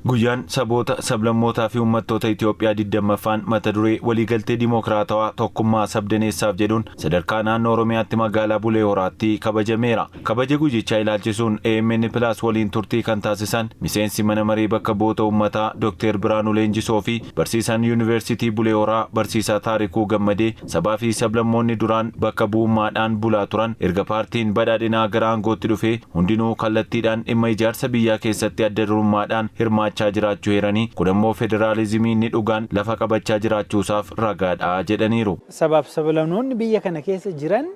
Guyyaan saboota, sablammootaa fi uummattoota Itoophiyaa 20ffaan mata duree waliigaltee dimokiraatawaa tokkummaa sabdaneessaaf jedhuun sadarkaa naannoo Oromiyaatti magaalaa Bulee Horaatti kabajameera. Kabaja guyyichaa ilaalchisuun AMN Plus waliin turtii kan taasisan miseensi mana maree bakka bu'oota uummataa Dr. Biraanuu Leenjisoo fi barsiisaan Yuunivarsiitii Bulee Horaa barsiisaa Taarikuu Gammadee, sabaa fi sablammoonni duraan bakka bu'ummaadhaan bulaa turan erga paartiin badhaadhinaa gara aangootti dhufee hundinuu kallattiidhaan dhimma ijaarsa biyyaa keessatti adda durummaadhaan hirmaachaa jiraachuu eeranii, kun ammoo federaalizimii inni dhugaan lafa qabachaa jiraachuusaaf ragaadha jedhaniiru. Sabaaf sablamnoonni biyya kana keessa jiran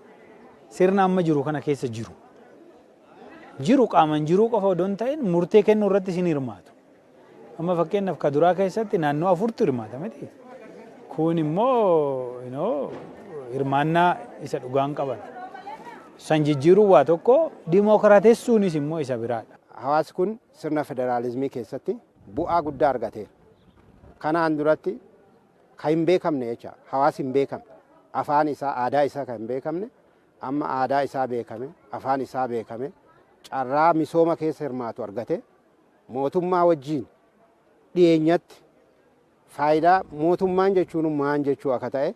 sirna amma jiru kana keessa jiru. Jiru qaaman jiruu qofa odoo hin ta'in murtee kennuu irratti isin hirmaatu. Amma fakkeenyaaf ka duraa keessatti naannoo afurtu hirmaata miti. Kun immoo hirmaannaa isa dhugaan qaban. San jijjiiruun waa tokko, dimookiraatessuunis immoo isa biraadha. Hawaasi kun sirna federaalizimii keessatti bu'aa guddaa argateera. Kanaan duratti kan hin beekamne jecha, hawaasi hin beekamne, afaan isaa, aadaa isaa kan hin beekamne, amma aadaa isaa beekame, afaan isaa beekame, carraa misooma keessa hirmaatu argate, mootummaa wajjin dhiyeenyatti faayidaa mootummaan jechuun maan jechuu akka ta'e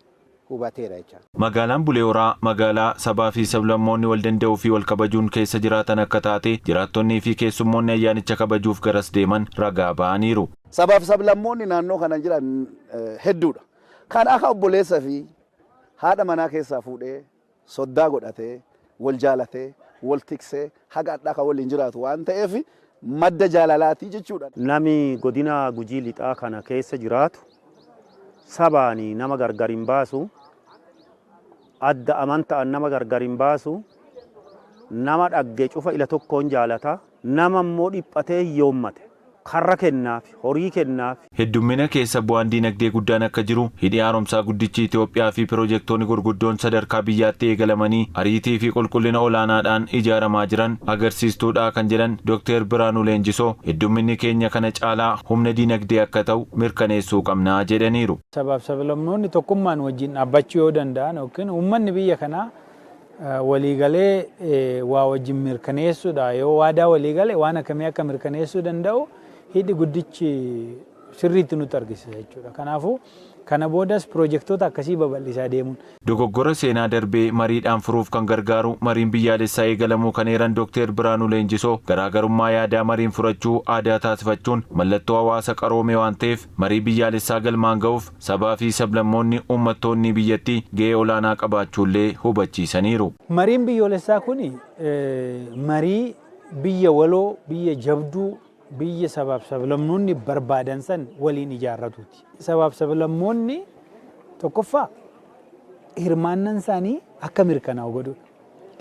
hubateera jecha. Magaalaan Bulee Horaa magaalaa sabaa fi sablammoonni wal danda'uu fi wal kabajuun keessa jiraatan akka taate jiraattonnii fi keessummoonni ayyaanicha kabajuuf garas deeman ragaa ba'aniiru. Sabaaf sablammoonni naannoo kana jiran hedduudha. Kan akka obboleessa fi haadha manaa keessaa fuudhee soddaa godhatee, wal jaalatee, wal tiksee haga hadhaa kan waliin jiraatu waan ta'eef madda jaalalaati jechuudha. Nami godina Gujii Lixaa kana keessa jiraatu sabaan nama gargar hin baasu, adda amantaan nama gargar hin baasu, nama dhagge cufa ila tokkoon jaalata, nama immoo dhiphatee hiyyoomate karra kennaaf, horii kennaaf. Heddummina keessa bu'aan diinagdee guddaan akka jiru, hidhi haaromsaa guddichi Itoophiyaa fi pirojektoonni gurguddoon sadarkaa biyyaatti eegalamanii ariitii fi qulqullina olaanaadhaan ijaaramaa jiran agarsiistuudha kan jedhan Dr. Biraanuu Leenjisoo, heddumminni keenya kana caalaa humna diinagdee akka ta'u mirkaneessuu qabna jedhaniiru. Sabaaf sablammoonni tokkummaan wajjin dhaabbachuu yoo danda'an yookiin uummanni biyya kanaa waliigalee waa wajjin mirkaneessuudha yoo waadaa waliigale, waan akkamii akka mirkaneessuu danda'u hidhi guddichi sirriitti nutti argisiisa jechuudha. Kanaafuu kana boodas pirojektoota akkasii babal'isaa deemuun. Dogoggora seenaa darbee mariidhaan furuuf kan gargaaru mariin biyyaalessaa eegalamuu kan eeran Dr. Biraanuu Leenjisoo, garaagarummaa yaadaa mariin furachuu aadaa taasifachuun mallattoo hawaasa qaroomee waan ta'eef marii biyyaalessaa galmaan ga'uuf sabaa fi sablammoonni uummattoonni biyyattii ga'ee olaanaa qabaachuullee hubachiisaniiru. Mariin biyyoolessaa kun marii biyya waloo, biyya jabduu, biyya sabaaf sablammoonni barbaadan san waliin ijaarratuuti. Sabaaf sablammoonni tokkoffaa hirmaannaan isaanii akka mirkanaa'u godhudha.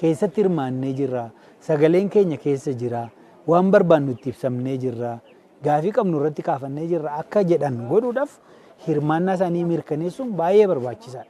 Keessatti hirmaannee jirra, sagaleen keenya keessa jira, waan barbaannu itti ibsamnee jirra, gaafii qabnu irratti kaafannee jirra akka jedhan godhuudhaaf hirmaannaa isaanii mirkaneessuun baay'ee barbaachisaadha.